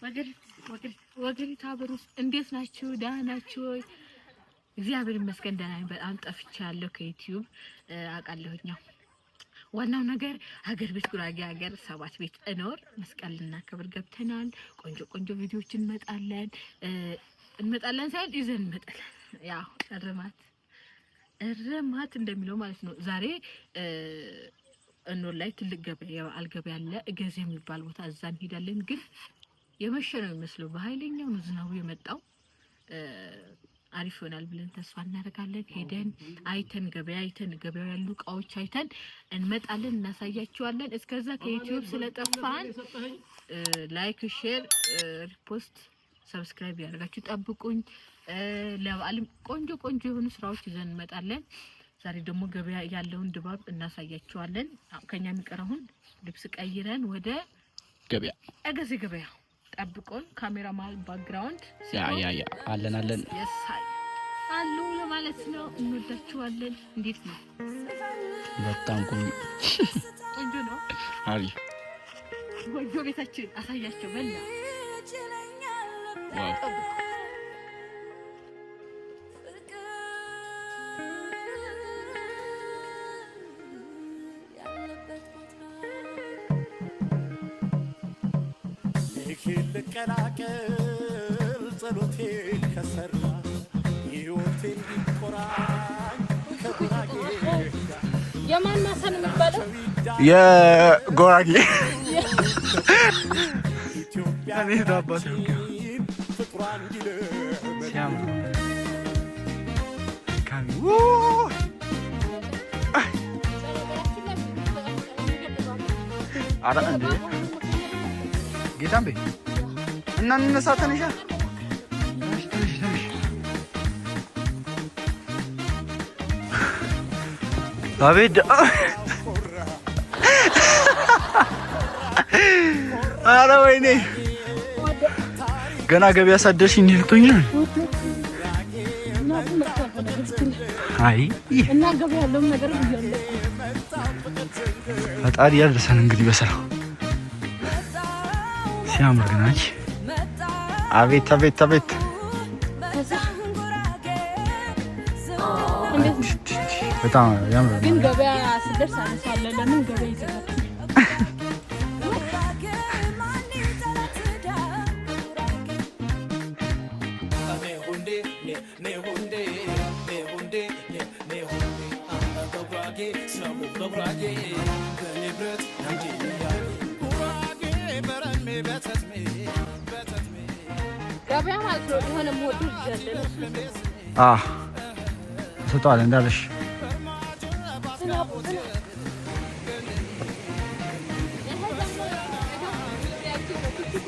ወገሪት ሀገር ውስጥ እንዴት ናችሁ? ደህና ናችሁ ወይ? እግዚአብሔር ይመስገን ደህና ነኝ። በጣም ጠፍቻለሁ ከዩቲዩብ አውቃለሁኝ። ያው ዋናው ነገር ሀገር ቤት ጉራጌ ሀገር ሰባት ቤት እኖር መስቀል ልናከብር ገብተናል። ቆንጆ ቆንጆ ቪዲዮዎች እንመጣለን ሳይሆን ይዘን እንመጣለን። ያው እርማት እርማት እንደሚለው ማለት ነው። ዛሬ እኖር ላይ ትልቅ ገበያ የበዓል ገበያ አለ፣ እገዜ የሚባል ቦታ እዛ እንሄዳለን። ግን የመሸ ነው የሚመስለው፣ በኃይለኛው ነው ዝናቡ የመጣው። አሪፍ ይሆናል ብለን ተስፋ እናደርጋለን። ሄደን አይተን ገበያ አይተን ገበያው ያሉ እቃዎች አይተን እንመጣለን፣ እናሳያችኋለን። እስከዛ ከዩቲዩብ ስለጠፋን like፣ share፣ repost፣ subscribe ያደርጋችሁ ጠብቁኝ። ለበዓልም ቆንጆ ቆንጆ የሆኑ ስራዎች ይዘን እንመጣለን። ዛሬ ደግሞ ገበያ ያለውን ድባብ እናሳያችኋለን። ከኛ የሚቀረውን ልብስ ቀይረን ወደ ገበያ። እገዜ ገበያ ጠብቆን ካሜራ መሀል background Yeah, አለን አለን። የሳይ አሉ ለማለት ነው። እንወዳችኋለን። እንዴት ነው? በጣም ቆንጆ። ቆንጆ ነው። አሪፍ። ጎጆ ቤታችን አሳያቸው በላ። Wow. ልቀላቀል ጸሎቴ ከሰራ ሕይወቴ እንዲቆራኝ ከጉራጌ የማን ማሳ ነው የሚባለው? የጎራጌ። ኢትዮጵያ ፍቅሯ እንዲለመ ሲያምር። አረ እንዴ ጌታም ቤ እና እንነሳ። ተነሻ፣ ተነሽ ተነሽ ተነሽ። አቤት! አረ ወይኔ፣ ገና ገበያ ሳትደርሺ እንዲህ ልትሆኚ ነው። አይ እና ገበያ ያለውን ነገር ብያለሁ። ፈጣሪ ያድርሰን እንግዲህ በሰላም። ሲያምር ግን አንቺ፣ አቤት አቤት አቤት! ከዛ እንዴት ነው? በጣም ያምራል። ግን ገበያ ስደርስ አነሳለሁ። ለምን ገበያ ይዘጋል? ገበያ ማለት ነው። የሆነ የምወደው ልጅ አለ። አ ሰጠዋል እንዳለሽ። ዝናቡ ዝናብ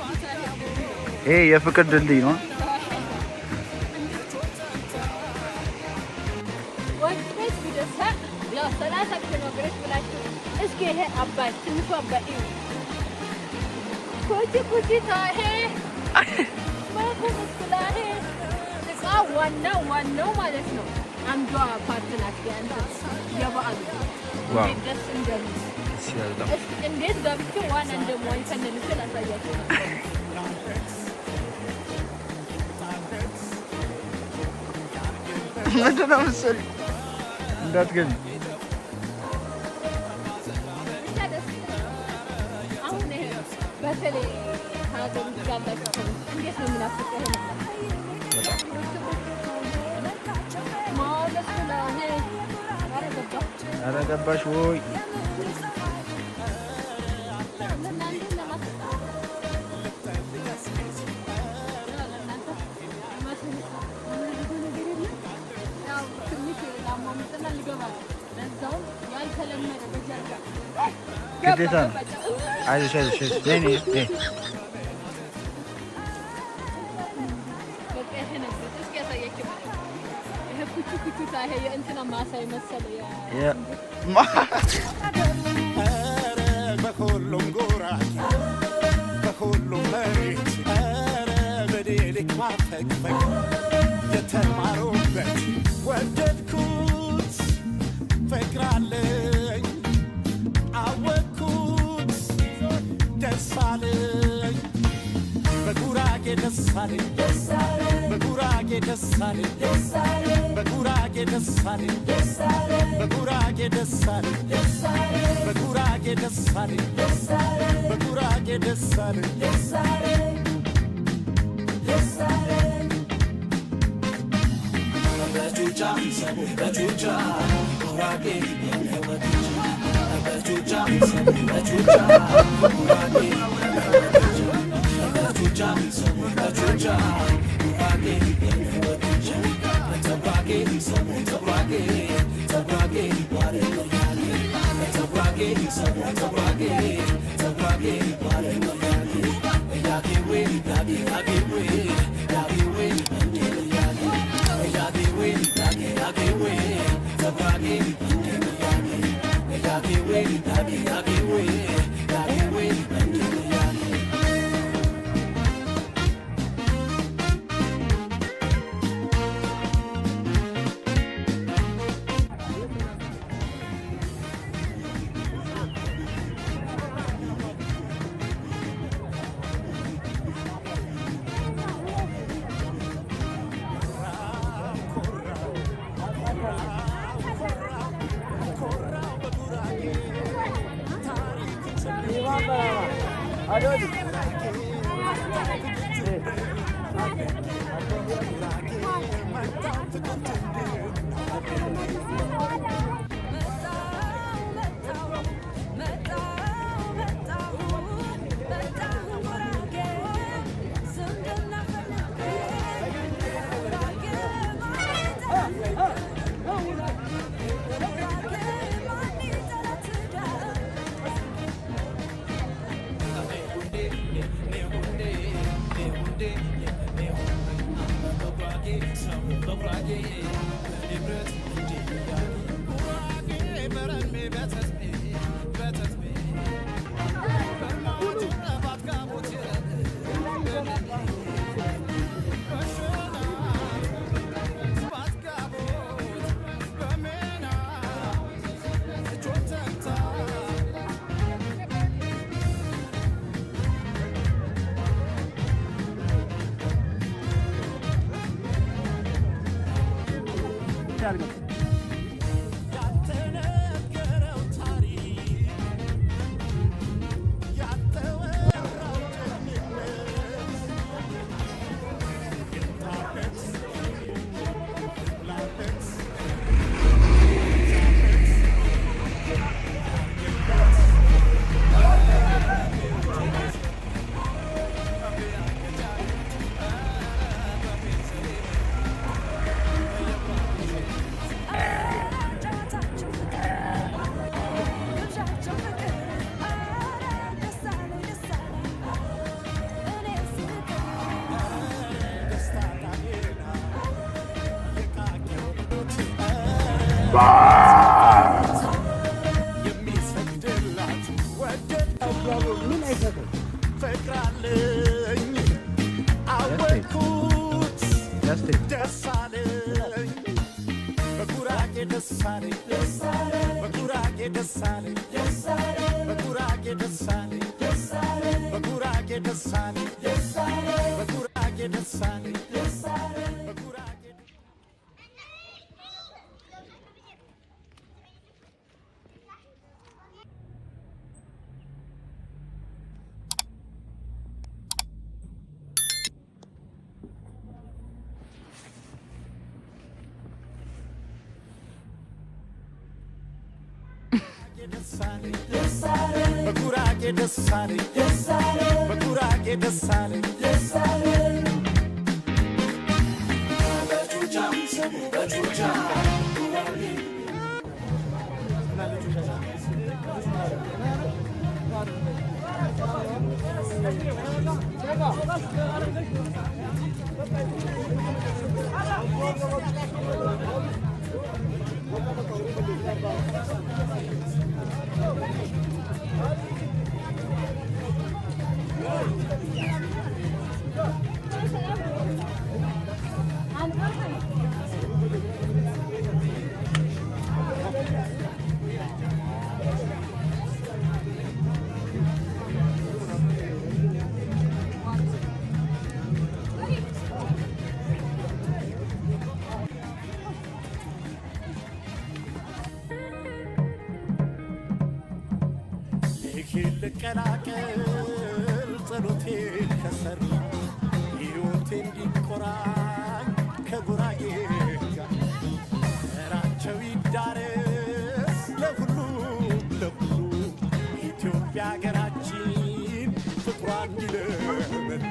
ይሄ ደግሞ ይሄ የፍቅር ድልድይ ነው። ወንድ ቤት ቢደርሳ ያው 30 ኪሎ ሜትር ብላችሁ እስኪ ይሄ አባይ ትንሹ አባይ እዩ። ኩቺ ኩቺ ታሄ ማኩ ምስላሄ እቃ ዋናው ዋናው ማለት ነው። አንዷ part ናት የእንትን የበዓሉ። እንዴት ደስ እንደሚል! እስኪ እንዴት ገብቼ ዋና እንደምዋኝ ከነ ልብሴ ላሳያችሁ ነው። ምንድን ነው መሰለኝ እንዳትገቢ። ብቻ ደስ ይላል። አሁን ይሄ በተለይ ከሀገር ውጭ ያላችሁ ሰዎች እንዴት ነው የሚናፍቀው? ይሄ ማለት ነው። ኧረ ገባ። ኧረ ገባሽ ወይ? ለእናንተ ለማስረዳት ነገር የለም። ያው ትንሽ ላሟሙጥና ልገባ ነው። ለዛውም ያልተለመደ በጀርባ ግዴታ ነው። አይዞሽ አይዞሽ አይዞሽ። ነይ ነይ ነይ። በቃ ይሄ ነበር። እስኪ ያሳያቸው። ይሄ ኩቹ ኩቹታ ይሄ የእንትና ማሳ የመሰለ ኧረ በሁሉም ጉራጌ በሁሉም መሬት ኧረ በዴሊክ ማፈግፈግ የተማሩበት ወደድኩት ፍቅራለኝ አወቅኩት ደስ አለኝ። በጉራጌ ደስ አለኝ፣ በጉራጌ ደስ አለኝ፣ በጉራጌ ደስ አለኝ፣ በጉራጌ ደስ አለኝ፣ በጉራጌ ደስ አለኝ፣ በጉራጌ ደስ አለኝ። ያልተነገረው ታሪክ፣ ያልተወራው ጀግንነት ይምጣበት፣ ይብላበት። የሚሰግድላት ወደድ ፍቅር አለኝ፣ አወቅኩት፣ ደስ አለኝ፣ በጉራጌ ደስ አለኝ፣ በጉራጌ ደስ አለኝ፣ በጉራጌ ደስ አለኝ፣ በጉራጌ ደስ አለኝ፣ በጉራጌ ደስ አለኝ፣ በጉራጌ። በጉራጌ ደስ አለኝ፣ በጉራጌ ደስ አለኝ። እንድቀላቀል ጸሎቴ ከሰራ ሕይወቴ እንዲቆራኝ ከጉራጌ ጋር ራቸው ይዳረስ ለሁሉም ለሁሉም ኢትዮጵያ ሀገራችን ፍቅሯ እንዲለመልም።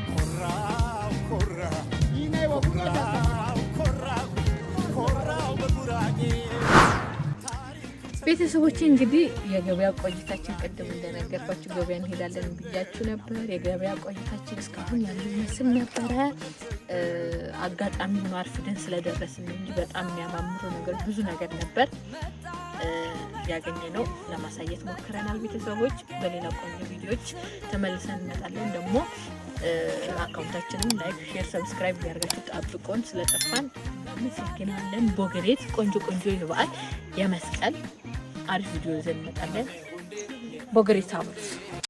ኮራው ኮራው ኮራው ኮራው ኮራው በጉራጌ። ቤተሰቦች፣ እንግዲህ የገበያ ቆይታችን ቅድም እንደነገርኳችሁ ገበያ እንሄዳለን ብያችሁ ነበር። የገበያ ቆይታችን እስካሁን ያለው ይመስል ነበረ። አጋጣሚ ሆኖ አርፍደን ስለደረስን እንጂ በጣም የሚያማምሩ ነገር ብዙ ነገር ነበር ያገኘነው፣ ለማሳየት ሞክረናል። ቤተሰቦች፣ በሌላ ቆንጆ ቪዲዮዎች ተመልሰን እንመጣለን። ደግሞ account ኣችንን like፣ share፣ subscribe እያደረጋችሁ ጠብቁን። ስለጠፋን እናመሰግናለን። ቦገሬት ቆንጆ ቆንጆ የበዓል የመስቀል አሪፍ ቪዲዮ ይዘን እንመጣለን። ቦገሬት አብሩስ።